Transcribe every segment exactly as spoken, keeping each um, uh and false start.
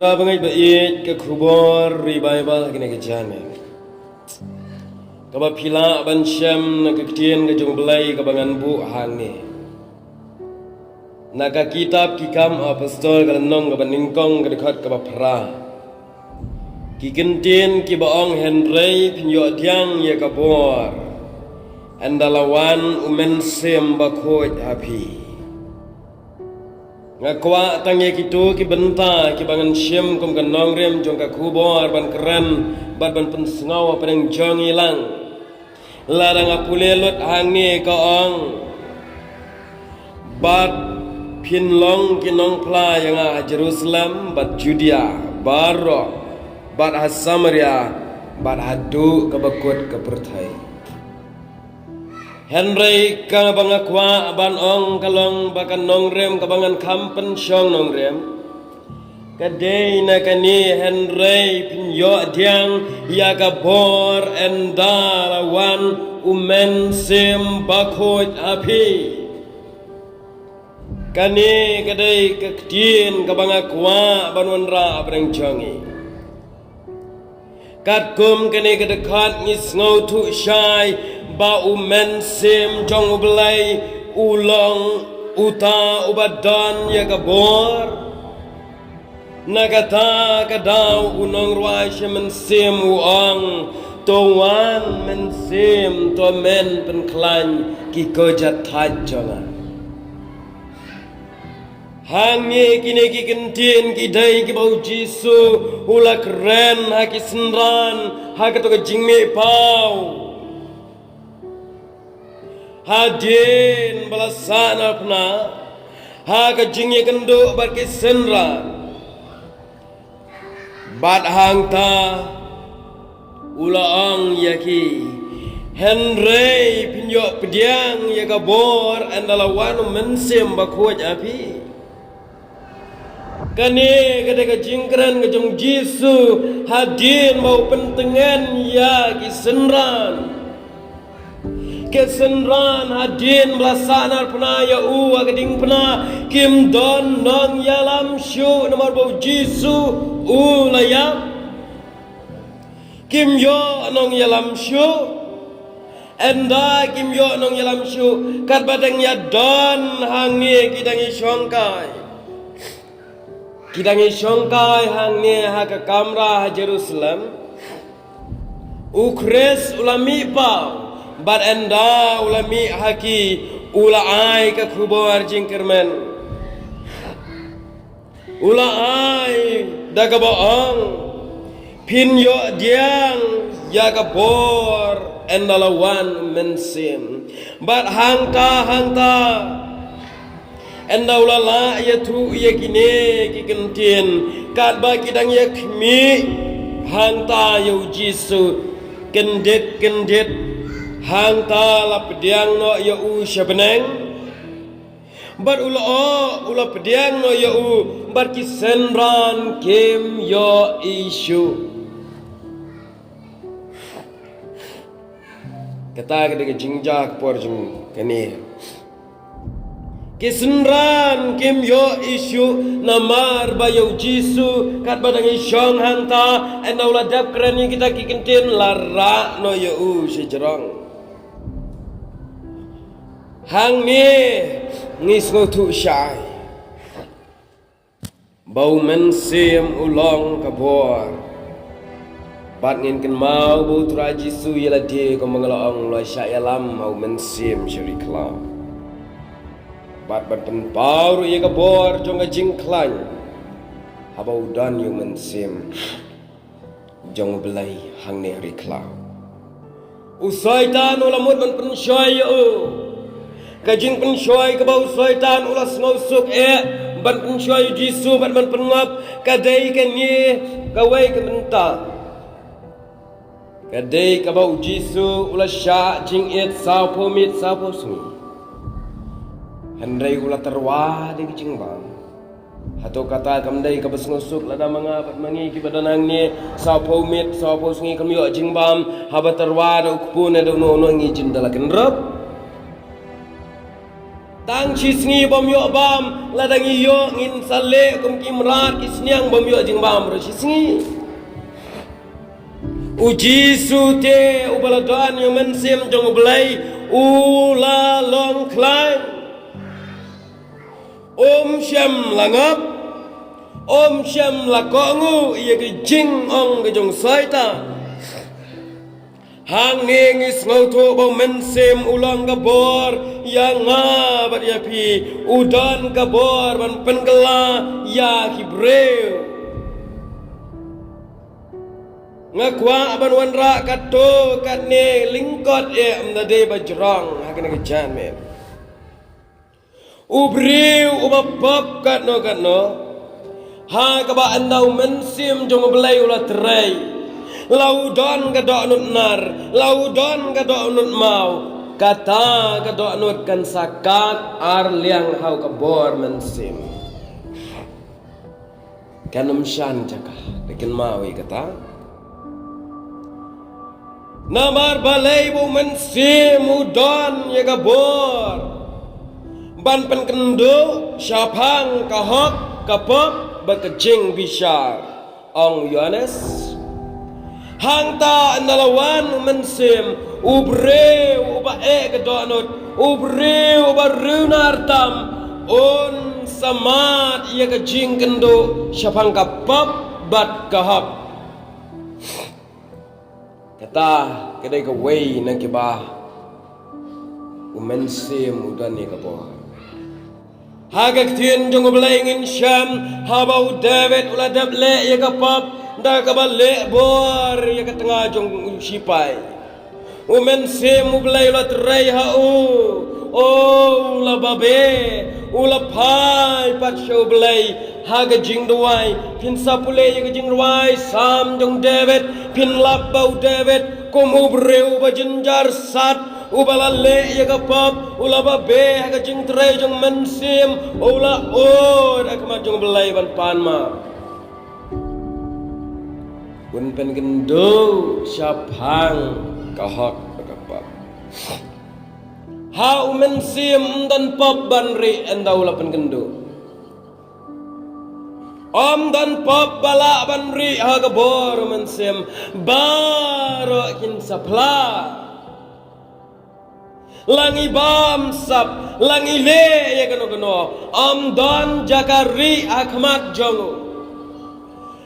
Ba ngai ba ïeit ka khubor revival ha kane ka janmiet, kaba phi lah ban shem na ka ktien ka jong U Blei kaba ngan buh hangne na ka kitab Ki Kam Apostol ka lynnong kaba nyngkong ka dkhot kaba phra. Ki kyntien kiba ong: Hynrei phin ïoh pdiang ïa ka bor ynda la wan U Mynsiem Bakhuid ha phi. Nga kwah tang ïa kito ki bynta kiba ngan shim kum ka nongrim jong ka khubor ban kren bad ban pynsngew ha pdeng jong ngi lang. Lada nga pule lut hangne ka ong: Bad phin long ki nongphla ïa nga ha Jerusalem bad Judea baroh, bad ha Samaria, bad haduh kaba kut ka pyrthei. Hynrei kaba nga kwah ban ong ka long ba ka nongrim kaba ngan kham pynshong nongrim ka dei na kane: Hynrei phin ïoh pdiang ïa ka bor ynda la wan U Mynsiem Bakhuid ha phi. Kane ka dei ka ktien kaba nga kwah ban wanrah ha pdeng jong ngi. Katkum kane ka dkhot ngi sngewthuh shai ba U Mynsiem jong U Blei u long uta uba don ïa ka bor. Na kata ka daw u nongrwai shi mynsiem u ong: To wan Mynsiem, to men pynkhlaiñ ki kjat thait jong nga. Hangne kine ki kyntien ki dei kiba U Jisu u la kren ha ki synran ha kato ka jingmihpaw. Hadien ba la sahnarphna ha ka jingïakynduh bad ki synran, bad hangta u la ong ïa ki: Hynrei phin ïoh pdiang ïa ka bor ynda la wan U Mynsiem Bakhuid ha phi. Kane ka dei ka jingkren ka jong U Jisu hadien ba u pyntngen ïa ki synran. Ki synran hadien ba la sahnarphna ïa u ha ka diengphna kim don nongïalam shuh, namar ba U Jisu u la ïap. Kim ïoh nongïalam shuh. Ynda kim ïoh nongïalam shuh, katba dang ïa don hangne ki dang ïashongkai. Ki dang ïashongkai hangne ha ka kamra ha Jerusalem. U Khrist u la mihpaw, bad ynda u la mih ha ki, u la ai ka khubor jingkyrmen. U la ai da kaba ong: Phin ïoh pdiang ïa ka bor ynda la wan U Mynsiem. Bad hangta hangta, ynda u la lah ïathuh ïa kine ki kyntien, katba ki dang ïakhmih hangta ïa U Jisu kyndit kyndit, hangta la pdiang noh ïa u sha bneng. Bad u la o, u la pdiang noh ïa u, bad ki synran kim ïohi shuh. Kata ka dei ka jingjia ka por jong kane. Ki synran kim ïohi shuh namar ba ïa U Jisu katba dang ïashong hangta, ynda u la dep kren ïa kita ki kyntien, la rah noh ïa u sha jrong. Hangne ngi sngewthuh shai ba U Mynsiem u long ka bor. Bad ngin kynmaw ba U Trai Jisu ïa lade, kumba nga la ong, u la shah ïalam ha U Mynsiem sha ri khlaw. Bad ban pynpaw ruh ïa ka bor jong ka jingkhlaiñ haba u don ïa U Mynsiem jong U Blei hangne ha ri khlaw. U Soitan u la mut ban pynshoi ïa u. Ka jingpynshoi kaba u Soitan u la sngewsuk eh ban pynshoi U Jisu bad ban pynngop, ka dei kane kawei ka bynta. Ka dei kaba U Jisu u la shah jingit sawphew miet sawphew sngi. Hynrei u la tyrwa da ka jingbam. Hato kata kam dei kaba sngewsuk lada ma nga bad ma ngi kiba don hangne, sawphew miet sawphew sngi kam ïoh jingbam, haba tyrwa da u kpu ne da uno uno, ngi jin da la kynrup? Tang shi sngi bym ïoh bam, lada ngi ïoh ngin sa leh kum ki mrad ki sniang bym ïoh jingbam ruh shi sngi. U Jisu te uba la don ïa u Mynsiem jong U Blei u la long khlaiñ. Um shym la ngap, um shym la kohnguh ïa ki jingong ki jong Soitan. Hangne ngi sngewthuh ba u Mynsiem u long ka bor ïa nga bad ïa phi, u don ka bor ban pynkylla ïa ki briew. Nga kwah ban wanrah katto katne lyngkot eh, ym da dei ba jrong ha kane ka janmiet. U briew uba pop katno katno, ha kaba ynda u Mynsiem jong U Blei u la trei, la u don ka dohnud nar, la u don ka dohnud maw, kata ka dohnud kan sa kat ar liang ha u ka bor mynsiem. Kan ym shan jaka da kynmaw ïa kata. Namar balei? Ba u Mynsiem u don ïa ka bor ban pynkynduh shaphang ka hok, ka pop bad ka jingbishar, ong u Ïoannis. Hangta ynda la wan u Mynsiem, u briew uba eh ka dohnud, u briew uba riewnar tam, un sa mad ïa ka jingkynduh shaphang ka pop bad ka hok. Kata ka dei kawei na kiba u Mynsiem u don ïa ka bor. Ha ka ktien jong U Blei ngin shem, haba u David u la dep leh ïa ka pop da kaba leh bor ïa ka tnga jong u shipai, u Mynsiem U Blei u la trei ha u. O, u la babe, u la phai pat sha U Blei ha ka jingduwai. Phin sa pule ïa ka jingrwai Salm jong u David, phin lap ba u David kum u briew uba jynjar sat, uba la leh ïa ka pop, u la babe ha ka jingtrei jong u Mynsiem, u la ud ha khmat jong U Blei ban pan map, un pynkynduh shaphang ka hok bad ka pop. Ha u Mynsiem ym don pop ban rieh ynda u la pynkynduh. Ym don pop ba lah ban rieh ha ka bor u Mynsiem. Baroh kin sa phla. La ngi bam sap, la ngi leh ïa kano kano, ym don jaka rieh ha khmat jong u.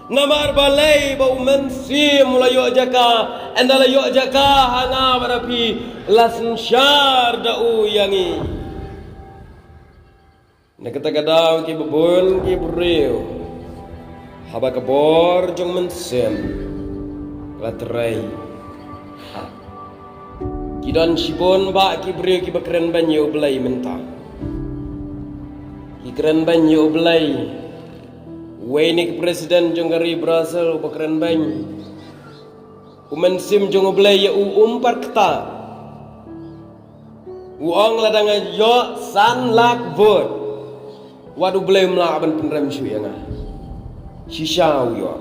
Namar balei? Ba u Mynsiem u la ïoh jaka, ynda la ïoh jaka ha nga bad ha phi, la synshar da u ïa ngi. Na kata ka daw kiba bun ki briew, haba ka bor jong u Mynsiem ka la trei, ki don shibun bah ki briew kiba kren beiñ ïa U Blei mynta. Ki kren beiñ ïa U Blei. Uwei na ki president jong ka ri Brussels uba kren beiñ, u Mynsiem jong U Blei ïa u um pat ktah. U ong, lada nga ïoh san lak vote, wat U Blei um lah ban pynrem shuh ïa nga. Shisha u ïoh.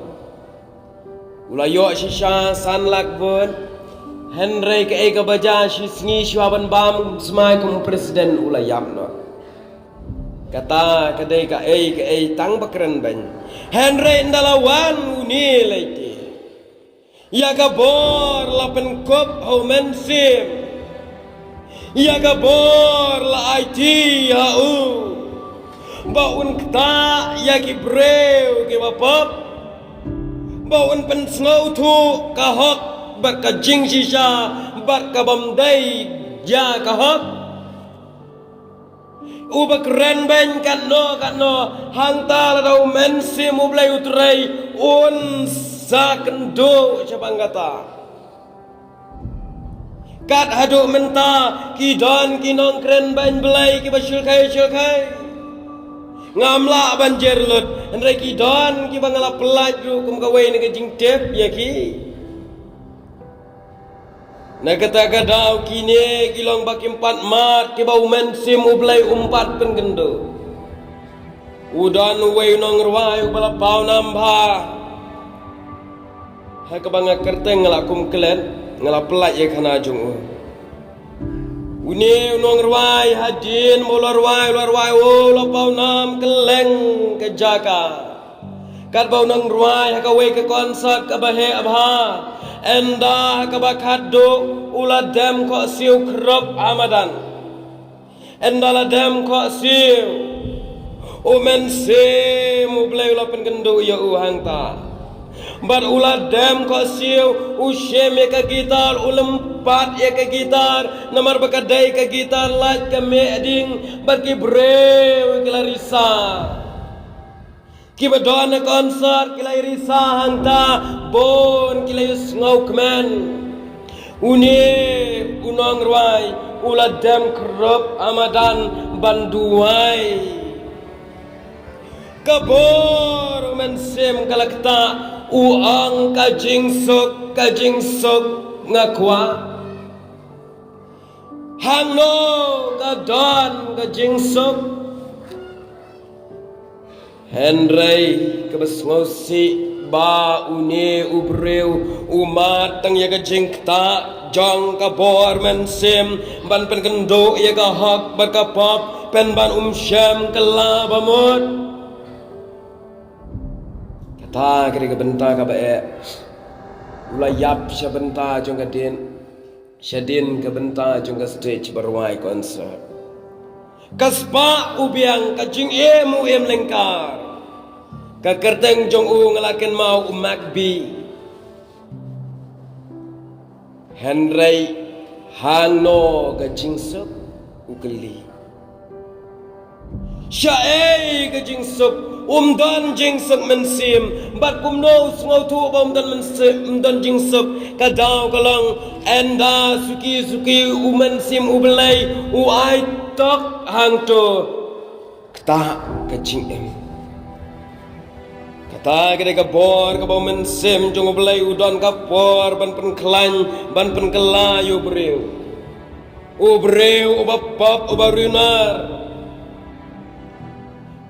U la ïoh shisha san lak vote. Hynrei kaei kaba jia, shi sngi shuwa ban bam smai kum president u la ïap noh. Kata ka dei kaei kaei tang ba kren beiñ. Hynrei ynda la wan une lei te, ïa ka bor la pynkup ha u Mynsiem. Ïa ka bor la aiti ha u, ba un ktah ïa ki briew kiba pop, ba un pynsngewthuh ka hok bad ka jingshisha bad ka bym dei ïa ka hok. Uba kren beiñ katno katno, hangta lada u Mynsiem U Blei u trei, un sa kynduh shaphang kata. Kat haduh mynta ki don ki nongkren beiñ Blei kiba shyrkhei shyrkhei. Ngam lah ban jer lut, hynrei ki don kiba nga la pyllait ruh kum kawei na ka jingtip ïa ki. Na kata ka daw kine ki long ba kim pat mad, kiba u Mynsiem U Blei um pat pynkynduh. U don uwei u nongrwai uba la paw nam bha. Ha kaba nga kyrteng nga la kum klet, nga la pyllait ïa khana jong u. Une u nongrwai hadien ba u la rwai, u la rwai, u la paw nam kylleng ka jaka. Katba u nongrwai ha kawei ka concert kaba heh bha, ynda ha kaba khatduh u la dem khohsiew khrop ha madan. Ynda la dem khohsiew, u Mynsiem u Blei u la pynkynduh ïa u hangta. Bad u la dem khohsiew, u shem ïa ka guitar, u lympat ïa ka guitar, namar ba ka dei ka guitar lait ka meh ding, bad ki briew ki la risa. Kiba don ha concert ki la risa hangta, bun ki la ïohsngew kmen. Une u nongrwai u la dem khrop ha madan ban duwai. Ka bor u Mynsiem ka la ktah, u ong, ka jingsuk, ka jingsuk nga kwah. Hangno ka don ka jingsuk? Hynrei kaba sngewsih ba une u briew u mad tang ïa ka jingktah jong ka bor Mynsiem ban pynkynduh ïa ka hok bad ka pop, pynban um shym kylla ba mut. Kata ka dei ka bynta kaba eh. U la ïap sha bynta jong ka dien, shadien ka bynta jong ka stage ba rwai concert. Ka spah u biang, ka jingim u im lyngkar. Ka kyrteng jong u nga la kynmaw, u Macbi. Hynrei hangno ka jingsuk, u kylli. Shaei ka jingsuk? Um don jingsuk Mynsiem. Bad kumno u sngewthuh ba um don Mynsiem, um don jingsuk? Ka daw ka long, ynda suki suki u Mynsiem u Blei u ai tok hangto, ktah ka jingim. Kata ka dei ka bor kaba u Mynsiem jong u Blei u don ka por ban pynkhlaiñ, ban pynkylla ïa u briew. U briew uba pop, uba riewnar.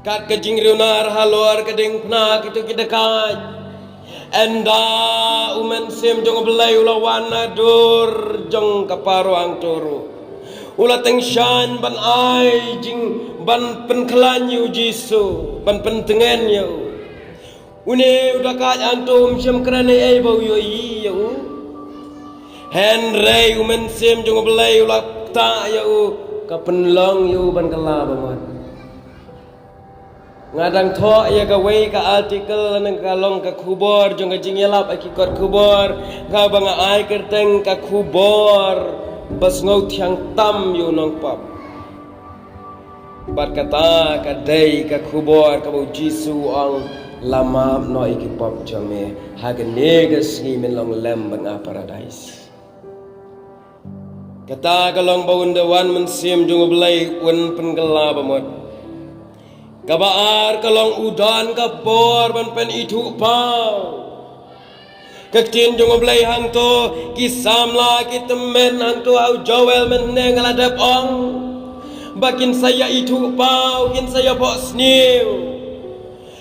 Kat ka jingriewnar halor ka diengphna kito ki dkhot. Ynda u Mynsiem jong u Blei u la wan nadur jong ka parong turu, u la tyngshaiñ ban ai jing, ban pynkhlaiñ ïa u Jisu, ban pyntngen ïa u. Une u dkhot hangto um shym kren ei ei ba u ïohi ïa u. Hynrei u Mynsiem jong u Blei u la ktah ïa u, ka pynlong ïa u ban kylla ba mut. Nga dang thoh ïa kawei ka article, nang ka long ka khubor jong ka jingïalap ha ki kot khubor, kaba nga ai kyrteng ka khubor ba sngewthiang tam ïa u nongpop. Bad kata ka dei ka khubor kaba u Jisu u ong, la map noh ïa ki pop jong me, ha kane ka sngi men long lem bad nga ha Paradais. Kata ka long ba ynda wan Mynsiem jong u Blei un pynkylla ba mut. Kaba ar ka long u don ka bor ban pynithuhpaw. Ka ktien jong u Blei hangto, ki samla ki tymmen hangto ha u Joel mynne nga la dep ong ba kin sa ïa ithuhpaw, kin sa ïa phohsniew.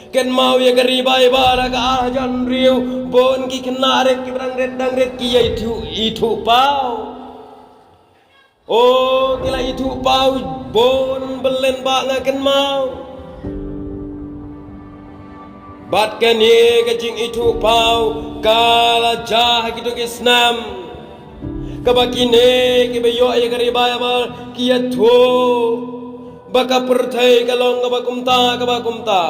Kynmaw ïa ka revival ha ka ar hajar hynriew, bun ki khynnah rit, kiba dang rit dang rit ki ïa ithuh, ithuhpaw. O, ki la ithuhpaw bun bylliñ ba nga kynmaw. Bad kane ka jingithuhpaw ka la jia ha kito ki snem, kaba kine kiba ïoh ïa ka revival ki ïathuh ba ka pyrthei ka long kaba kumta, kaba kumta.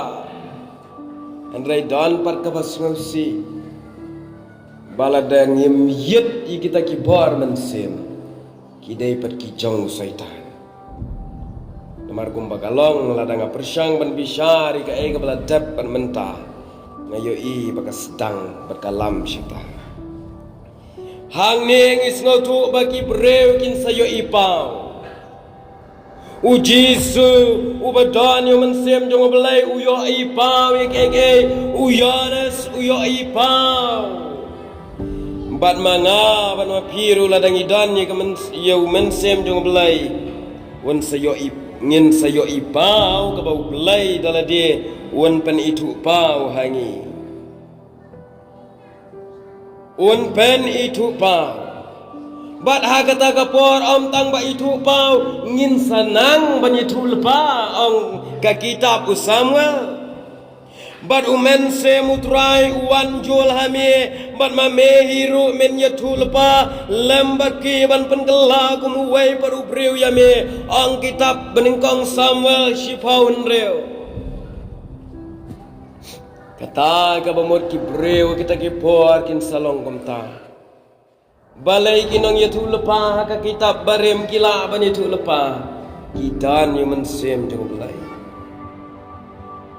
Hynrei don pat kaba sngewsih, ba lada ngim ïit ïa kita ki bor mynsiem, ki dei pat ki jong u Soitan. Namar kumba ka long, lada nga pyrshang ban bishar ïa kaei kaba la dep bad mynta, nga ïohi ba ka sdang bad ka lam shata. Hangne ngi sngewthuh ba ki briew kin sa ïohi paw. U Jisu, uba don ïa u Mynsiem jong u Blei, u ïohi paw ïa kiei kiei. U Ïoannis, u ïohi paw. Bad ma nga, bad ma phi ruh lada ngi don ïa ka myns-, ïa u Mynsiem jong u Blei, un sa ïohi, ngin sa ïohi paw kaba u Blei da lade un pynithuh paw ha ngi. Un pynithuh paw. Bad ha kata ka por ym tang ba ithuh paw, ngin sa nang ban ithuh lypa, ong ka kitab u Samuel. Bad u Mynsiem u Trai u wan jur ha me, bad ma me hi ruh men ïathuh lypa lem bad ki ban pynkylla kum uwei pat u briew ïa me, ong kitab banyngkong Samuel shiphew hynriew. Kata kaba mut ki briew kita ki por kin sa long kumta. Balei ki nongïathuh lypa ha ka kitab barim ki lah ban ïathuh lypa? Ki don ïa u Mynsiem jong u Blei.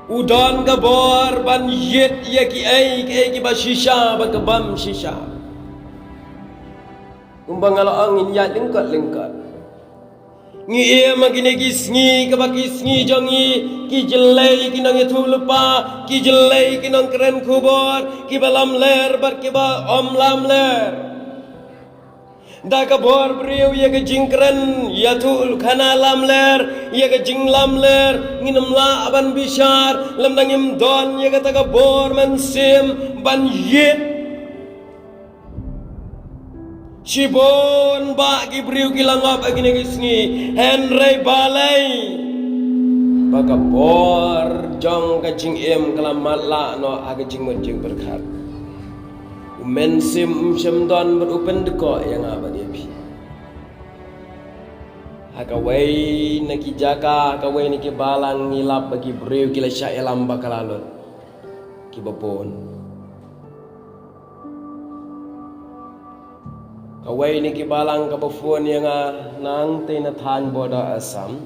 U don ka bor ban ïit ïa kiei kiei kiba shisha bad kaba ym shisha. Kumba nga la ong, ngin ïaid lyngkot lyngkot. Ngi im ha kine ki sngi kaba ki sngi jong ngi, ki jyllei ki nongïathuh lypa, ki jyllei ki nongkren khubor, kiba lamler bad kiba ym lamler. Da ka bor briew ïa ka jingkren ïathuh khana lamler, ïa ka jinglamler, ngin ym lah ban bishar lymda ngim don ïa kata ka bor Mynsiem ban ïit. Shibun bah ki briew ki la ngop ha kine ki sngi, hynrei balei? Ba ka bor jong ka jingim ka la matlah noh ha ka jingmut jingpyrkhat. U Mynsiem um shym don bad u pyndkoh ïa nga bad ïa phi. Ha kawei na ki jaka, ha kawei na ki balang ngi lap ba ki briew ki la shah ïalam ba ka la lut kiba bun. Kawei na ki balang kaba phone ïa nga nangtei na thaiñ border Assam.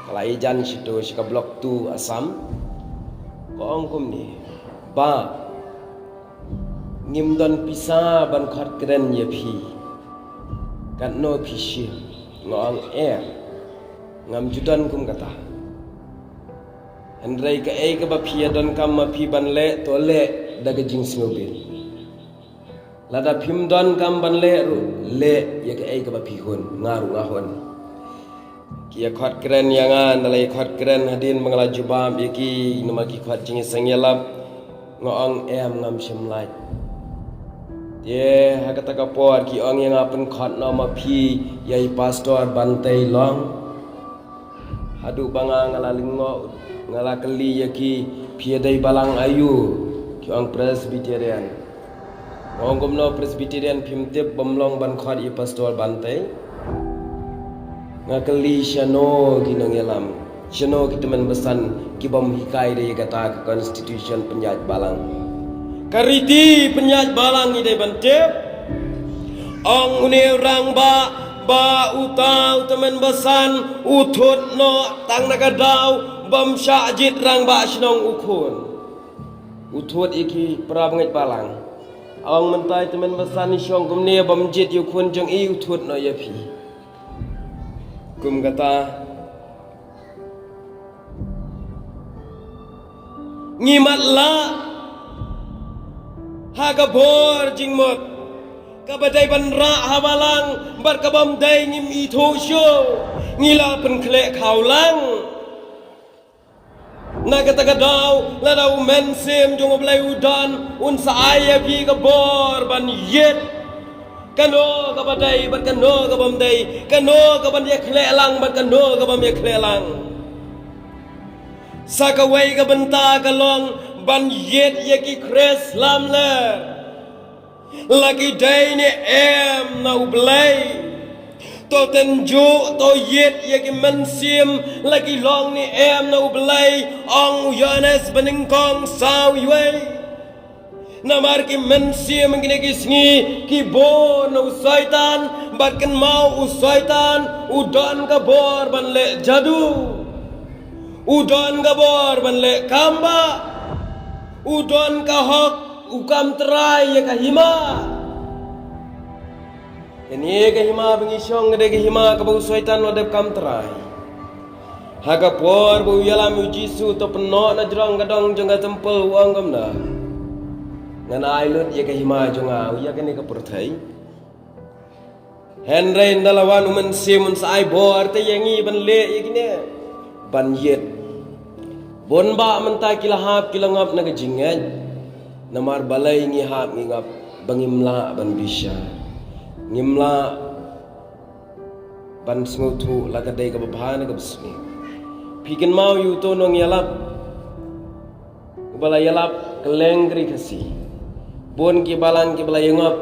Ka la ïajan shito sha ka Block two Assam. Ka ong kumne, "Bah, ngim don pisa ban khot kren ïa phi. Katno phi shim?" Nga ong, "Em, ngam ju don kum kata." "Hynrei kaei kaba phi ïa donkam ma phi ban leh, to leh da ka jingsngewbit. Lada phim donkam ban leh ruh, leh ïa kaei kaba phi hun, nga ruh nga hun." Ki ïa khot kren ïa nga, ynda la ïa khot kren hadien ba nga la jubab ïa ki, namar ki khot jingïaseng ïalap. Nga ong, "Em, ngam shym lait." Te ha kata ka por ki ong ïa nga, "Pynkhot noh ma phi ïa i Pastor Bantei Long." Haduh ba nga, nga la lyngngoh, nga la kylli ïa ki, "Phi ïa dei balang aïu?" Ki ong, "Presbyterian." Nga ong, "Kumno Presbyterian phim tip bym long ban khot ïa i Pastor Bantei?" Nga kylli, "Shano ki nongïalam? Shano ki tymmen basan ki bym hikai da ïa kata ka constitution pynïaid balang? Ka riti pynïaid balang ngi dei ban tip." Ong une u rangbah ba uta u tymmen basan u thut noh tang na ka daw bym shah jied rangbah shnong u khun. U thut ïa ki para bangeit balang. Ong mynta i tymmen basan i shong kumne, bym jied ïa u khun jong i, u thut noh ïa phi. Kum kata, ngi matlah ha ka bor jingmut kaba dei ban rah ha balang bad ka bym dei ngim ithuh shuh. Ngi la pynkhleh khaw lang. Na kata ka daw, lada u Mynsiem jong u Blei u don, un sa ai ïa phi ka bor ban ïit. Kano kaba dei bad kano ka bym dei, kano ka ban ïakhleh lang bad kano ka bym ïakhleh lang. Sa kawei ka bynta ka long ban ïit ïa ki Khrist lamler. La ki dei ne em na u Blei? To tynjuh, to ïit ïa ki mynsiem, la ki long ne em na u Blei, ong u Ïoannis banyngkong saw wei. Namar ki mynsiem kine ki sngi ki bun na u Soitan, bad kynmaw u Soitan u don ka bor ban leh jadu. U don ka bor ban leh kambah. U don ka hok, u kam trai ïa ka hima. Kane ka hima ba ngi shong ka dei ka hima kaba u Soitan u la dep kam trai. Ha ka por ba u ïalam ïa u Jisu, to pynnoh na jrong ka dong jong ka templ, u ong kumne, ngan ai lut ïa ka hima jong nga ïa kane ka pyrthei. Hynrei ynda la wan u Mynsiem un sa ai bor te ïa ngi ban leh ïa kine, ban ïit. Bun bah mynta ki la hap ki la ngop na ka jingngeit. Namar balei ngi hap ngi ngop? Ba ngim lah ban bishar. Ngim lah Ban sngewthuh la ka dei kaba bha ne kaba sniew. Phi kynmaw ïa uto u nongïalap uba la ïalap kylleng ka ri Khasi. Bun ki balang kiba la ïangop.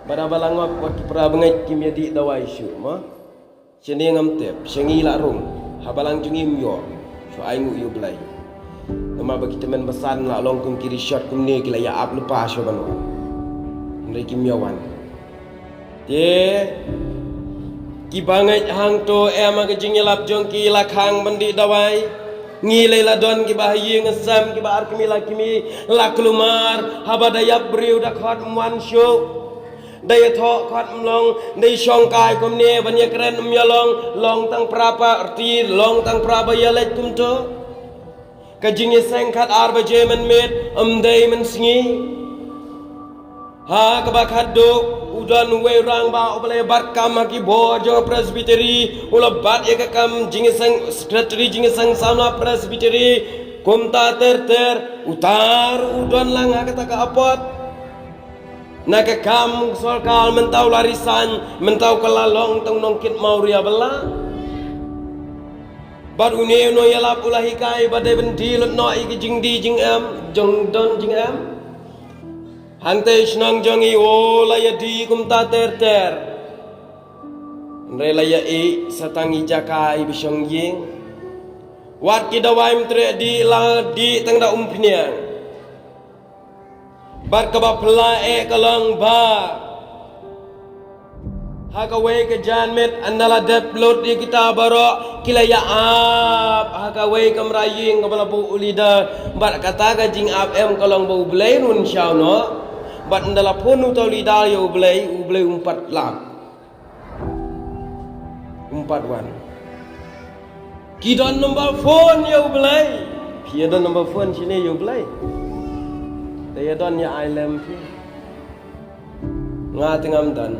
Bad haba la ngop wat ki para bangeit kim ïadih dawai shuh mo. Shane ngam tip, sha ngi la rung. Haba lang jong ngi ym ïoh. Shu ainguh ïa U Blei. Namar ba ki tymmen basan la long kum ki rishot kumne, ki la ïa ap lypa shuh ban wan. Hynrei kim ïa wan. Te ki bangeit hangto em ha ka jingïalap jong ki la khang ban dih dawai. Ngi lei la don kiba ha ïing ha sem, kiba ar kmie lai kmie, la kulmar, haba da ïap briew da khot ym wan shuh. Da ïathoh khot ym long, da ïashong kai kumne ban ïakren ym ïalong, long tang para party, long tang para ba ïaleit kumto. Ka jingïaseng khatar baje mynmiet, ym dei mynsngi. Ha kaba khatduh, u don uwei u rangbah uba la ïabat kam ha ki bor jong Presbytery, u la bat ïa ka kam jingïaseng, secretary jingïaseng samla Presbytery, kumta ter ter, uta ruh u don lang ha kata ka apot. Na ka kam sorkar mynta u la resign, mynta u ka la long tang nongkit mawria bala. Bad une u nongïalap u la hikai ba dei ban die lut noh ïa ki jingdie jingem, jingdon jingem. Hangtei shnong jong ngi u la ïadie kumta ter ter. Hynrei la ïa ïeh sa tang ïa jaka ïa ba shong ïing. Wat ki dawai ym treh dih, la dih tang da umphniang. Bad kaba phylla eh ka long ba ha kawei ka janmiet ynda la dep lut ïa kita baroh ki la ïa ap ha kawei kamra ïing kaba la buh u leader. Bad kata ka jingap em ka long ba U Blei un shaw noh. Bad ynda la phone uta u leader ïa U Blei, U Blei um pat lap. Um pat wan. Ki don number phone ïa U Blei. Phi ïa don number phone shane ïa U Blei? Te ïa don ïa ai lem phi. Nga te ngam don.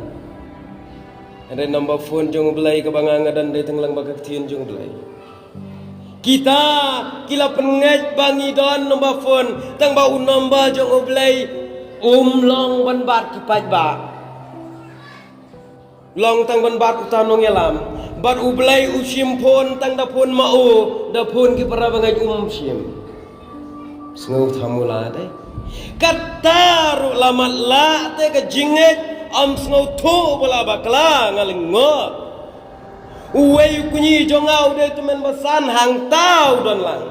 Hynrei number phone jong U Blei kaba nga nga don dei tang lang ba ka ktien jong U Blei. Kita ki la pynngeit ba ngi don number phone, tang ba u number jong U Blei um long ban bat ki paidbah. Long tang ban bat uta u nongïalam. Bad U Blei u shim phone tang da phone ma u, da phone ki para bangeit um shim. Sngewthuh mo la dei. Kata ruh la matlah te ka jingngeit, ym sngewthuh ba la bakla nga lyngngoh. Uwei u kñi jong nga u dei tymmen basan hangta u don lang.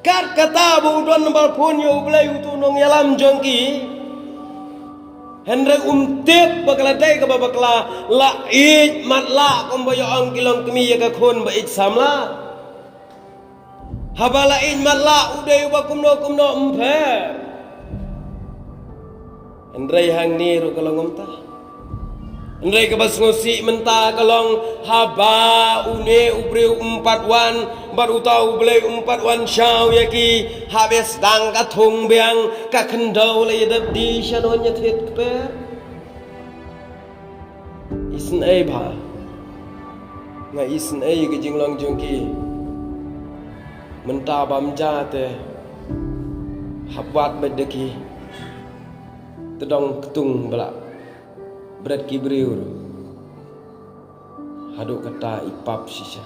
Kat kata ba u don number phone ïa U Blei utu u nongïalam jong ki. Hynrei um tip ba ka la dei kaba bakla, la ïeit matlah kumba ïa ong ki longkmie ïa ka khun ba ïeit samla. Haba la ïeit matlah u dei uba kumno kumno ym pher. Hynrei hangne ruh ka long kumta. Hynrei kaba sngewsih mynta ka long haba une u briew um pat wan, bad uta U Blei um pat wan shaw ïa ki, haba sdang ka thung biang, ka khyndew la ïadep die, shano ïa thied kper. Isynei bha. Nga isynei ka jinglong jong ki. Mynta bam ja te. Hap wad bad da ki. Te dang ktung bala. Bret ki briew ruh. Haduh kata i pap shisha.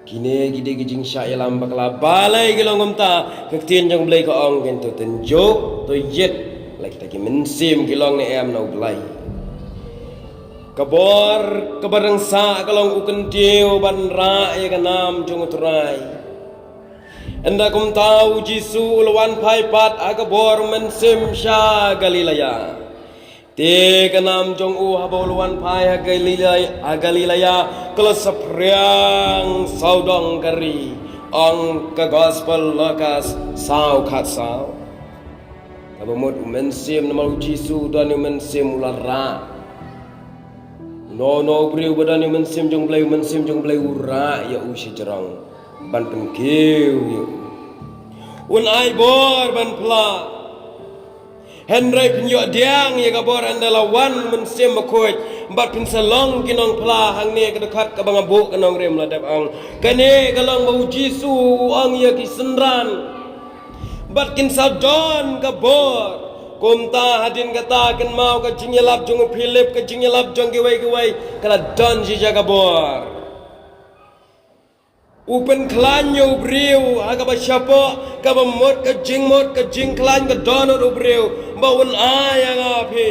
Kine ki dei ki jingshah ïalam bakla, balei ki long kumta? Ka ktien jong U Blei ka ong, kyntu tynjuh to ïit, la kita ki mynsiem ki long ne em na U Blei. Ka bor kaba rangsa ka long u kyntiew ban rah ïa ka nam jong U Trai. Ynda kumta U Jisu u la wan phai pat ha ka bor mynsiem sha Galilea. Te ka nam jong u haba u la wan phai ha Galilea, ha Galilea, ka la saphriang sawdong ka ri, ong ka Gospel Lukas saw khatsaw. Kaba mut u mynsiem namar U Jisu u don u mynsiem u la rah. Uno uno u briew ba don u mynsiem jong U Blei, u mynsiem jong U Blei u rah ïa u shajrong ban pynkiew ïa u. Un ai bor ban phla. Hynrei phin ïoh pdiang ïa ka bor ynda la wan Mynsiem Bakhuid bad phin sa long ki nongphla. Hangne ka dkhot kaba nga buh ka nongrim la dep ong, kane ka long ba U Jisu u ong ïa ki synran bad kin sa don ka bor Kumta hadien kata kynmaw ka jingïalap jong u Philip, ka jingïalap jong kiwei kiwei, ka la don shisha ka bor. U pynkhlaiñ ïa u briew ha kaba shapoh, kaba mut ka jingmut, ka jingkhlaiñ, ka dohnud u briew, ba un ai ïa nga phi.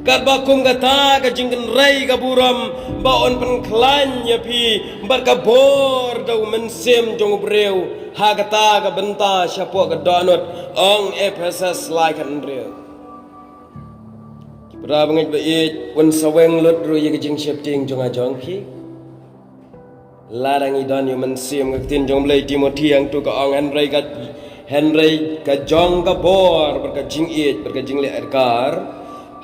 Katba kum kata ka jingkynrei ka burom, ba un pynkhlaiñ ïa phi bad ka bor da u mynsiem jong u briew ha kata ka bynta shapoh ka dohnud, ong Ephesos lai khathynriew. Ki para bangeit ba ïeit, un sa weng lut ruh ïa ka jingsheptieng jong nga jong phi. Lada ngi don ïa u mynsiem, ka ktien jong u Blei, Timothi hangto ka ong, hynrei ka, hynrei ka jong ka bor bad ka jingïeit bad ka jingleh ïaid kar.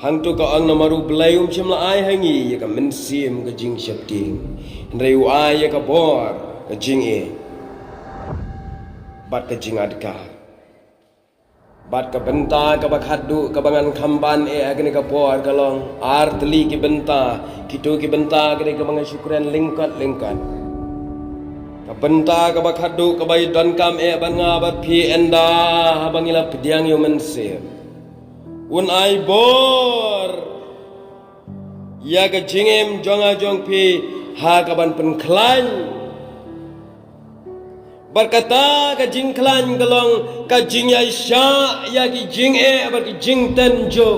Hangto ka ong, namar u Blei um shym la ai ha ngi ïa ka mynsiem ka jingsheptieng, hynrei u ai ïa ka bor, ka jingïeit bad ka jingïaid kar. Bad ka bynta kaba khatduh kaba ngan kham ban eh ha kane ka por ka long, ar tylli ki bynta, kito ki bynta ka dei kaba nga shu kren lyngkot lyngkot. Ka bynta kaba khatduh kaba i donkam eh bad nga bad phi, ynda haba ngi la pdiang ïa u mynsiem, un ai bor ïa ka jingim jong nga jong phi ha kaban pynkhlaiñ. Bad kata ka jingkhlaiñ ka long ka jingïaishah ïa ki jingeh bad ki jingtynjuh.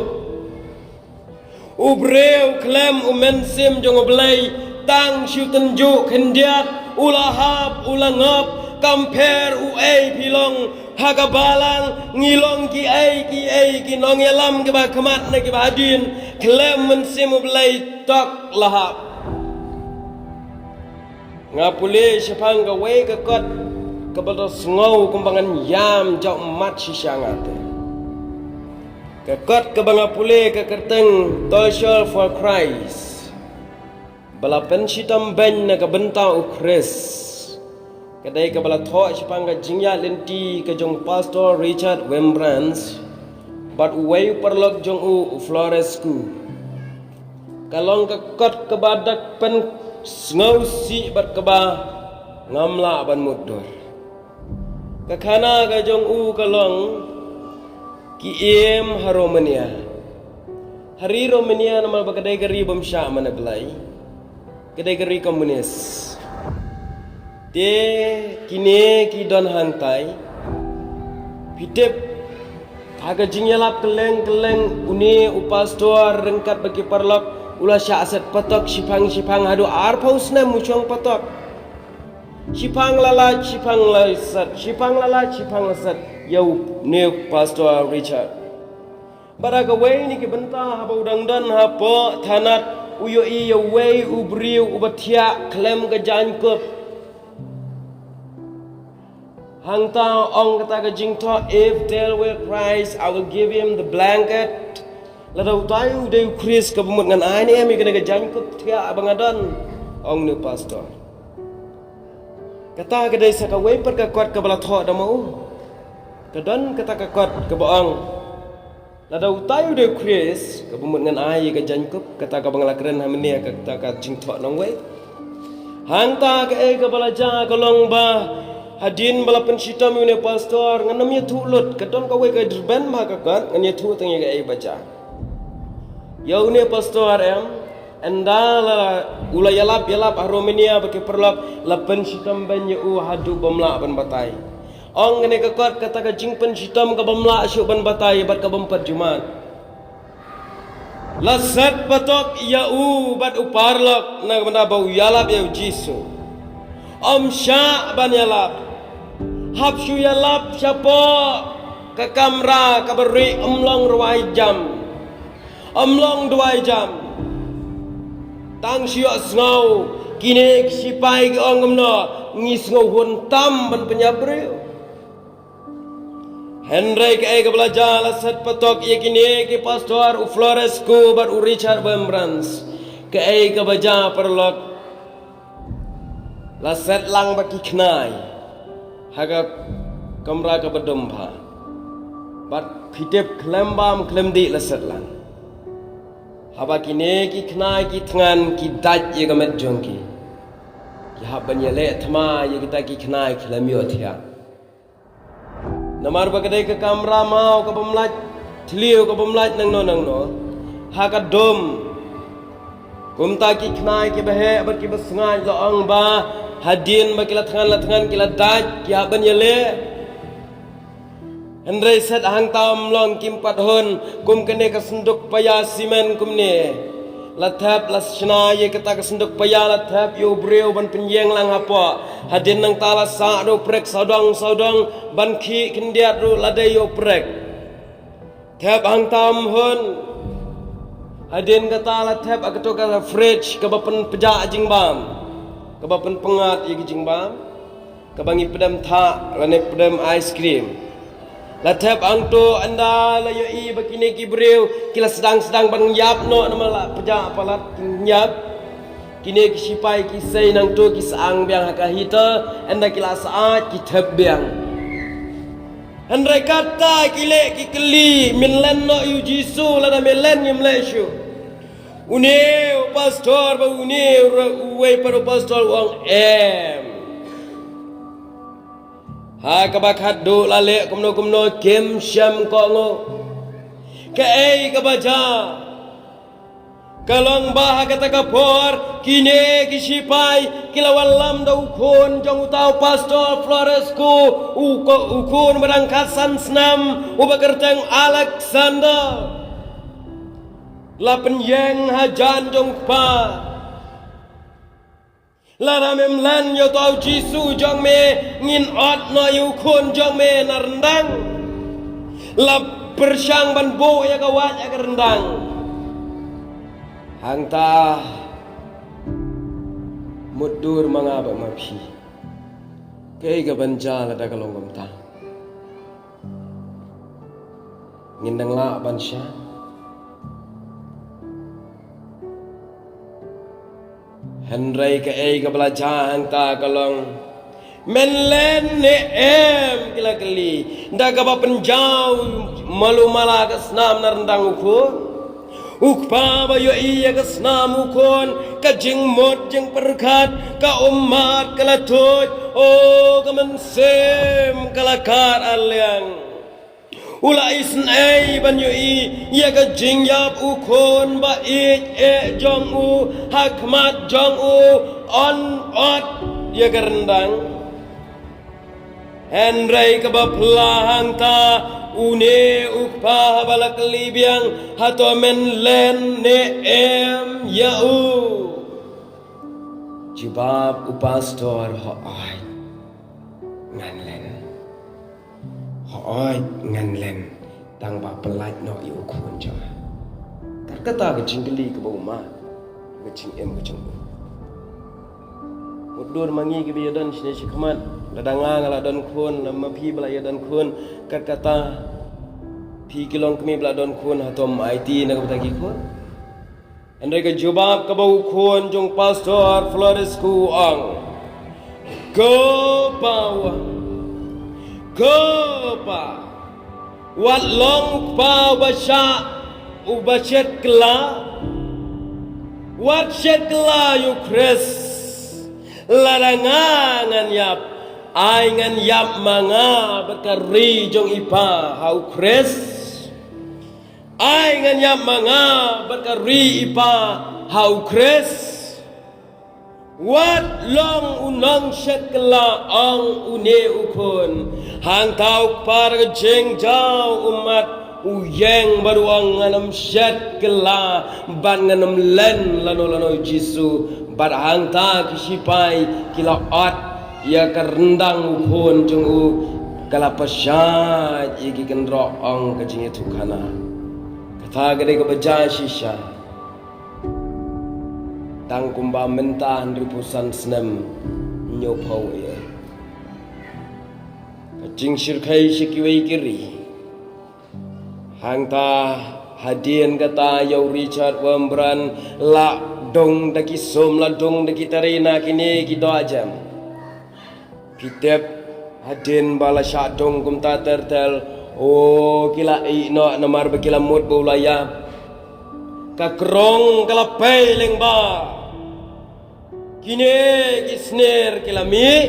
U briew khlem u mynsiem jong u Blei, tang shu tynjuh khyndiat, u la hap, u la ngop, kam pher uei phi long ha ka balang, ngi long kiei kiei ki nongïalam kiba khmat ne kiba hadien, khlem mynsiem u Blei tok la hap. Nga pule shaphang kawei ka kot kaba la sngew kumba ngan ïam jauh mat shisha nga te. Ka kot kaba nga pule ka kyrteng Toil Shol for Christ. Ba la pynshitom beiñ na ka bynta u Khrist. Ka dei kaba la thoh shaphang ka jingïaid lynti ka jong Pastor Richard Wurmbrand bad uwei u paralok jong u, u Flores Scow. Ka long ka kot kaba da pynsngewsih bad kaba ngam lah ban mutdur. Ka khana ka jong u ka long ki im ha Romania. Ha ri Romania namar ba ka dei ka ri bym shah mane blei. Ka dei ka ri komunis. Te kine ki don hangtai. Phi tip, ha ka jingïalap kylleng kylleng, une u pastor ryngkat bad ki paralok u la shah set patok shiphang shiphang, haduh arphew snem u shong patok. Shiphang la lait, shiphang la set, shiphang la lait, shiphang la set ïa une u Pastor Richard. Bad ha kawei na ki bynta haba u dang don hapoh thanat, u ïohi ïa uwei u briew uba thiah khlem ka jaiñkup. Hangta ong kata ka jingthoh, "If there were Christ, I will give him the blanket." Lada utai u dei u Khrist, kaba mut ngan ai ne em ïa kane ka jaiñkup thiah ba nga don, ong une u pastor. Kata ka dei sa kawei pat ka kot kaba la thoh da ma u. Ka don kata ka kot kaba ong, lada utai u dei u Khrist, kaba mut ngan ai ïa ka jaiñkup, kata kaba nga la kren ha mynne, kata ka jingthoh nongwei. Hangta kaei kaba la jia ka long ba hadien ba la pynshitom ïa une u pastor, ngan ym ïathuh lut, ka don kawei ka rben bha ka kot, ngan ïathuh tang ïa kaei ba jia. Ïa une u pastor em, ynda la, u la ïalap ïalap ha Romania bad ki paralok, la pynshitom beiñ ïa u haduh bym lah ban batai. Ong kane ka kot, kata ka jingpynshitom ka bym lah shuh ban batai bad ka bym pat ju mad. La set patok ïa u bad u paralok na ka bynta ba u ïalap ïa u Jisu. Ym shah ban ïalap. Hap shu ïalap shapoh ka kamra kaba rieh, ym long rwai jam. Ym long duwai jam. Tang shu ïohsngew, kine ki sipai ki ong kumno, ngi sngewhun tam ban pynïap briew. Hynrei kaei kaba la jia, la set patok ïa kine ki pastor, u Flores Scow bad u Richard Wurmbrand. Kaei kaba jia paralok, la set lang bad ki khnai ha ka kamra kaba dum bha. Bad phi tip, khlem bam khlem dih la set lang. Haba kine ki khnai ki thngan ki dait ïa ka met jong ki, ki hap ban ïaleh thma ïa kita ki khnai khlem ïohthiah. Namar ba ka dei ka kamra maw, ka bym lait thliew, ka bym lait nangno nangno. Ha ka dum. Kumta ki khnai ki baheh bad ki basngaid la ong ba hadien ba ki la thngan la thngan ki la dait ki hap ban ïaleh. Hynrei set hangta ym long, kim pat hun. Kum kane ka synduk paia simen kumne. La thep la shna ïa kata ka synduk paia, la thep ïa u briew ban pynïeng lang hapoh. Hadien nangta la sah da u prek sawdong sawdong ban khih khyndiat ruh la dei ïa u prek. Thep hangta ym hun. Hadien kata la thep ha kato ka fridge kaba pynpjah jingbam, kaba pynpyngngad ïa ki jingbam, kaba ngi pdem thah lane pdem ice cream. La thep hangto, ynda la ïohi ba kine ki briew ki la sdang sdang ban ïap noh namar la pjah palat ki ïap. Kine ki shipai ki sei nangto, ki syang biang ha ka heater, ynda ki la sah ki thep biang. Hynrei kata ki leh ki kylli, men len noh ïa u Jisu lada men len, ngim leh shuh. Une u pastor bad une u, uwei pat u pastor u ong em. Ha kaba khatduh la leh kumno kumno kim shym kohnguh. Kaei kaba jia? Ka long ba ha kata ka por kine ki shipai ki la wallam da u khun jong uta u pastor Florescu, u ko-, u khun ba dang khatsan snem uba kyrteng Alexander. La pynïeng hajan jong u kpa. Lada mem len ïa uta u Jisu jong me, ngin ot noh ïa u khun jong me na ryndang. La pyrshang ban buh ïa ka wait ha ka ryndang. Hangta mutdur ma nga bad ma phi. Kaei kaban jia lada ka long kumta? Ngin dang lah ban shah. Hynrei kaei kaba la jia hangta ka long, men len ne em, ki la kylli. Da kaba pynjaw malu mala ka snam na ryndang u khun. U kpa ba ïohi ïa ka snam u khun, ka jingmut jingpyrkhat, ka ummat ka la tuid, o ka mynsiem ka la khad ar liang. U la isynei ban ïohi ïa ka jingïap u khun ba ïeit eh jong u ha khmat jong u, yn ot ïa ka ryndang. Hynrei kaba phylla hangta, une u kpa ba la kylli biang, hato men len ne em ïa u? Jubab u pastor, hooid, ngan len. Hooid, ngan len, tang ba pyllait noh ïa u khun jong nga. Kat kata ka jingkylli kaba u mad, ka jingim ka jong u. Mutdur ma ngi kiba ïadon shane shakhmat, lada nga nga la don khun, lada ma phi ba la ïadon khun, kat kata phi ki longkmie ba la don khun, hato ym aiti na ka bynta ki khun? Hynrei ka jubab kaba u khun jong Pastor Florescu u ong, ko pa, wa, ko pa, wat long u kpa uba shah, uba shet kylla, wat shet kylla ïa u Khrist. Lada nga ngan ïap, ai ngan ïap ma nga bad ka ri jong i pa ha u Khrist. Ai ngan ïap ma nga bad ka ri i pa ha u Khrist. Wat long u nongshet kylla, ong une u khun. Hangta u kpa da ka jingjaw ummat u ïeng bad u ong, ngan ym shet kylla bad ngan ym len lano lano Jisu. Bad hangta ki shipai ki la ot ïa ka ryndang u khun jong u, ka la pynshait ïa ki kynroh, ong ka jingïathuhkhana. Kata ka dei kaba jia shisha. Tang kumba mynta hynriewphew san snem hynñiewphew ïa ka jingshyrkhei sha kiwei ki ri. Hangta hadien kata ïa u Richard Wurmbrand la dung da ki sum, la dung da ki tari na kine ki dohjem. Phi tip, hadien ba la shah dung kumta ter ter, o, ki la ïeh noh namar ba ki la mut ba u la ïap. Ka krong ka la pei lyngba. Kine ki sner ki la mih.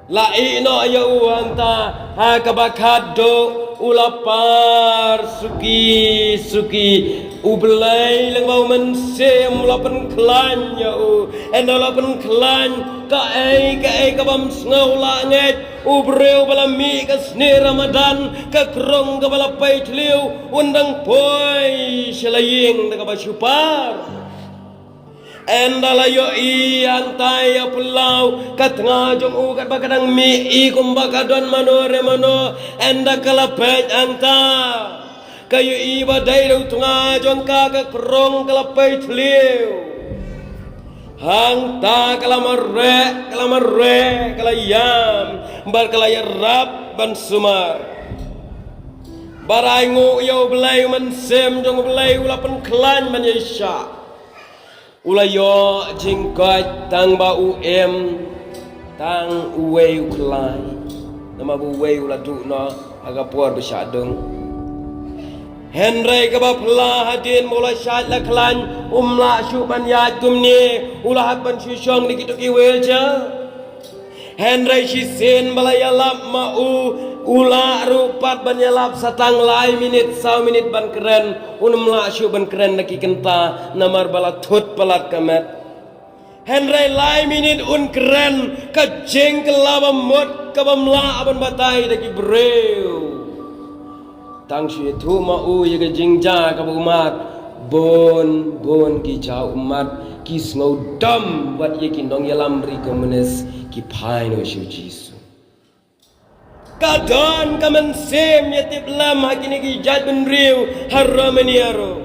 La ïehnoh ïa u hangta ha kaba khatduh, u la par suki suki. U Blei lyngba u Mynsiem u la pynkhlaiñ ïa u. Ynda u la pynkhlaiñ, kaei kaei kabym sngew la ngeit. U briew ba la mih ka sngi Ramadan, ka krung kaba la pei thliew, un dang poi sha la ïing da kaba shu par. Ynda la ïohi hangta ïa u phyllaw, ka tnga jong u katba ka dang mih i kumba ka don mano re mano, ynda ka la peit hangta, ka ïohi ba dei da u tnga jong ka, ka krung ka la pei thliew. Hangta ka la mareh, ka la mareh, ka la ïam, bad ka la ïarap ban sumar. Bad ainguh ïa u Blei, u Mynsiem jong u Blei u la pynkhlaiñ ban ïaishah. U la ïoh jingkoit tang ba u im tang uwei u khlaiñ. Namar ba uwei u la duh noh ha ka por ba shah dung. Hynrei kaba phylla, hadien ba u la shait la khlaiñ, um lah shuh ban ïaid kumne, u la hap ban shu shong da kito ki wheelchair. Hynrei shisien ba la ïalap ma u, u lah ruh pat ban ïalap sa tang lai minit, saw minit ban kren, un ym lah shuh ban kren da ki kynta, namar ba la thut palat ka met. Hynrei lai minit un kren, ka jingkylla ba mut, kabym lah ban batai da ki briew. Tang shu ïathuh ma u ïa ka jingjia kaba u mad, bun bun ki jia u mad, ki sngewdom bad ïa ki nongïalam ri komunis, ki phai noh sha u Jisu. Ka don ka mynsiem ïatiplem ha kine ki jaitbynriew ha Romania ruh.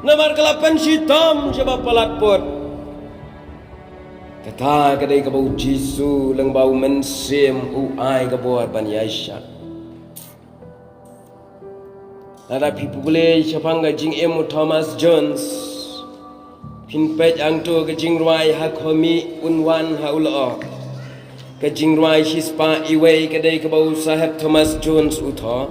Namar ka la pynshitom shaba palat put. Kata ka dei kaba u Jisu lyngba u Mynsiem u ai ka bor ban ïaishah. Lada phi pule shaphang ka jingim u Thomas Jones, phin peit hangto ka jingrwai Ha Khmih Un Wan Ha U Lyoh. Ka jingrwai shispah iwei ka dei kaba u Saheb Thomas Jones u thoh.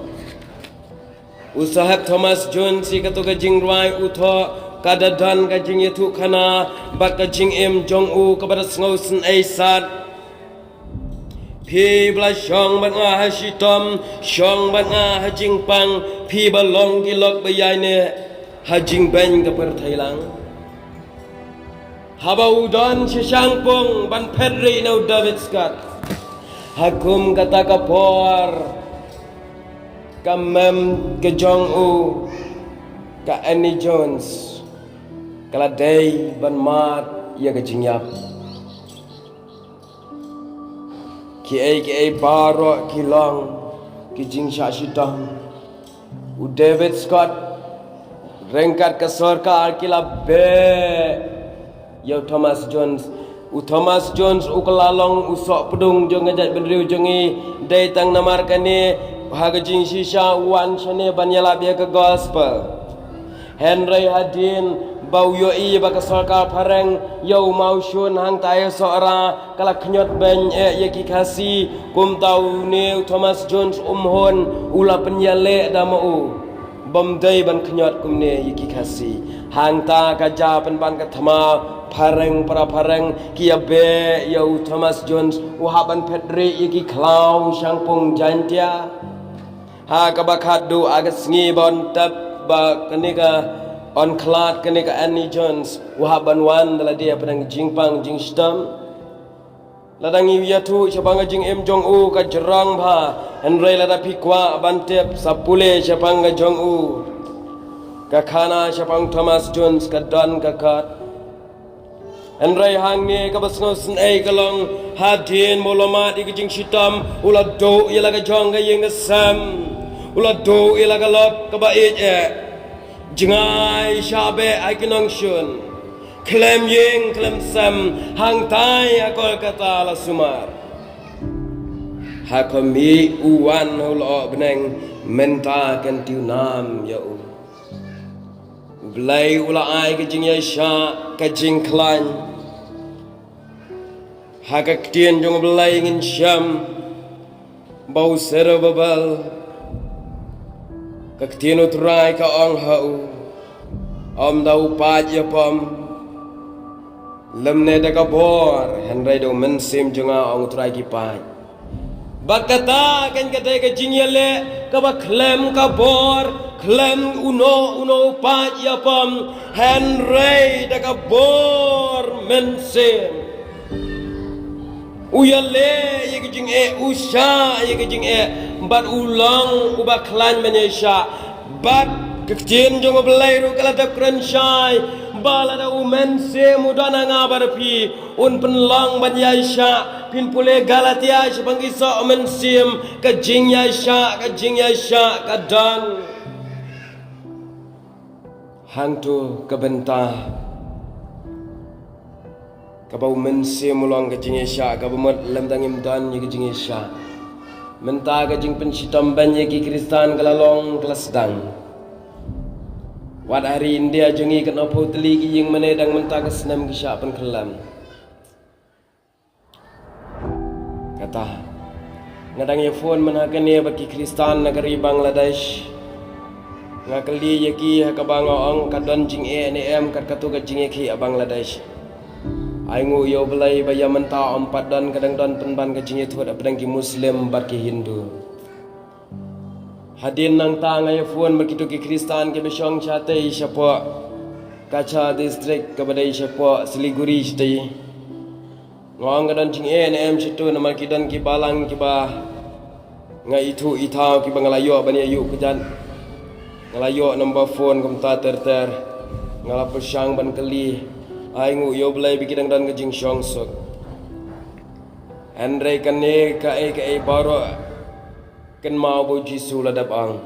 U Saheb Thomas Jones, ïa kato ka jingrwai u thoh, ka da don ka jingïathuhkhana bad ka jingim jong u kaba da sngewsynei sat. Phi ba la shong bad nga ha shitom, shong bad nga ha jingpang, phi ba long ki lok ba ïaineh ha jingbeiñ ka pyrthei lang. Haba u don sha shangpung ban phet rieh na u David Scott, ha kum kata ka por, ka mem ka jong u, ka Annie Jones, ka la dei ban mad ïa ka jingïap. Kiei kiei baroh ki long ki jingshah shitom. U David Scott, ryngkat ka sorkar, ki la beh ïa u Thomas Jones. U Thomas Jones u ka la long u sohpdung jong ka jaitbynriew jong ngi, dei tang namar kane, ha ka jingshisha u wan shane ban ïalap ïa ka gospel. Hynrei hadien ba u ïohi ba ka sorkar phareng ïa u mawshun hangta ha Sohra, ka la khñiot beiñ eh ïa ki Khasi. Kumta une u Thomas Jones um hun, u la pynïaleh da ma u, bym dei ban khñiot kumne ïa ki Khasi. Hangta ka jia pynban ka thma, phareng para phareng ki ïa beh ïa u Thomas Jones, u hap ban phet rieh ïa ki khlaw shangpung Jaintia. Ha kaba khatduh, ha ka sngi ba yn tep ba kane ka, yn khlad kane ka Annie Jones, u hap ban wan da lade hapdeng jingpang jingshitom. Lada ngi ïathuh shaphang ka jingim jong u ka jrong bha, hynrei lada phi kwah ban tip, sa pule shaphang ka jong u. Ka khana shaphang Thomas Jones ka don ka kot. Hynrei hangne kaba sngewsynei ka long, hadien ba u la mad ïa ka jingshitom, u la duh ïa la ka jong ka ïing ka sem, u la duh ïa la ka lok kaba ïeit eh. Jngai shah beh ha ki nongshun, khlem ïing khlem sem, hangtai ha Kolkata la sumar. Ha khmih u wan ha u lyoh bneng, mynta kan tiew nam ïa u. U Blei u la ai ka jingïaishah, ka jingkhlaiñ. Ha ka ktien jong U Blei ngin shem ba u Serubabel, ka ktien U Trai ka ong ha u, ym da u paid ïapom, Lymne da ka bor, hynrei da u Mynsiem jong nga, ong u Trai ki paid. Bad kata kan ka dei ka jingïaleh kaba khlem ka bor, khlem uno uno u paid ïapom, hynrei da ka bor Mynsiem. U ïaleh ïa ka jingeh, u shah ïa ka jingeh, bad u long uba khlaiñ ban ïaishah. Bad ka ktien jong U Blei ruh ka la dep kren shai ba lada u Mynsiem u don ha nga bad phi, un pynlong ban ïaishah. Phin pule Galatia shaphang ki soh Mynsiem, ka jingïaishah, ka jingïaishah ka don. Hangto ka bynta kaba u Mynsiem u long ka jingïaishah, kaba mut lymda ngim don ïa ka jingïaishah. Mynta ka jingpynshitom beiñ ïa ki Khristan ka la long ka la sdang. Wat ha ri India jong ngi katno phew tylli ki ïing mane dang mynta ka snem ki shah pynkhyllem. Kata nga dang ïa phone mynta kane bad ki Khristan na ka ri Bangladesh. Nga kylli ïa ki ha kaba nga ong ka don jingeh ne em kat kato ka jingeh ki ha Bangladesh. Ai nguh ïa U Blei ba ïa mynta ym pat don, ka dang don pynban ka jingïathuh hapdeng ki Muslim bad ki Hindu. Hadien nangta nga ïa phone bad kito ki Khristan kiba shong shatei shapoh Cachar district kaba dei shapoh Siliguri shatei. Nga ong ka don jingeh ne em shato, namar ki don ki balang kiba nga ithuh ithaw kiba nga la ïoh ban ïa ïuh kjat. Nga la ïoh number phone kumta ter ter. Nga la pyrshang ban kylli. Ai nguh ïa U Blei ba ki dang don ka jingshong suk. Hynrei kane kaei kaei baroh, kynmaw ba U Jisu u la dep ong,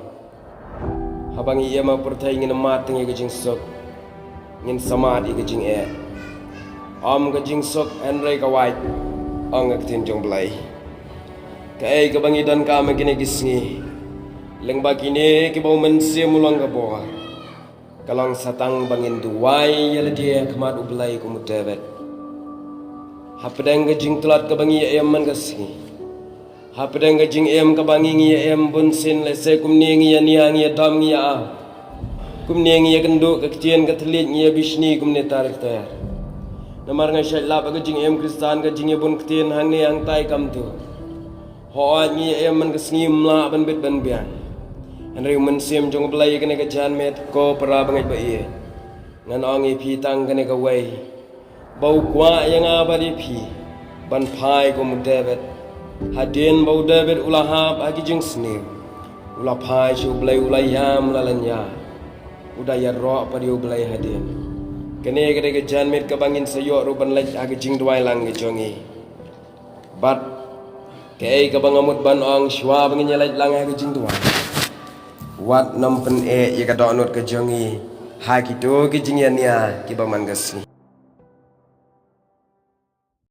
haba ngi ïa ma pyrthei ngin ym mad tang ïa ka jingsuk, ngin sa mad ïa ka jingeh. Ym ka jingsuk hynrei ka wait, ong ka ktien jong U Blei. Kaei kaba ngi donkam ha kine ki sngi, lyngba kine kiba u Mynsiem u long ka bor, ka long sa tang ba ngin duwai ïa lade ha khmat U Blei kum u David. Hapdeng ka jingtlot kaba ngi ïa im man ka sngi, hapdeng ka jingim kaba ngi ngi ïa im bunsien, lehse kumne ngi ïa nia, ngi ïa dom, ngi ïa ap, kumne ngi ïa kynduh ka ktien ka thylliej, ngi ïa bishni kumne ter ter. Namar nga shait lap ha ka jingim Khristan ka jingïabun ktien hangne hangtai kamtu. Hooid ngi ïa im man ka sngi, ym lah ban bit ban biang. Hynrei u Mynsiem jong U Blei kane ka janmiet, ko para bangeit ba ïeit, ngan ong ïa phi tang kane kawei, ba u kwah ïa nga bad ïa phi ban phai kum u David. Hadien ba u David u la hap ha ki jingsniew, u la phai sha U Blei, u la ïam, u la lynñiar, u da ïaroh pat ïa U Blei hadien. Kane ka dei ka janmiet kaba ngin sa ïoh ruh ban leit ha ka jingduwai lang ka jong ngi. Bad kaei kaba nga mut ban ong shuwa ba ngin ïa leit lang ha ka jingduwai, wat nym pyneh ïa ka dohnud ka jong ngi ha kito ki jingïania kiba man ka sngi.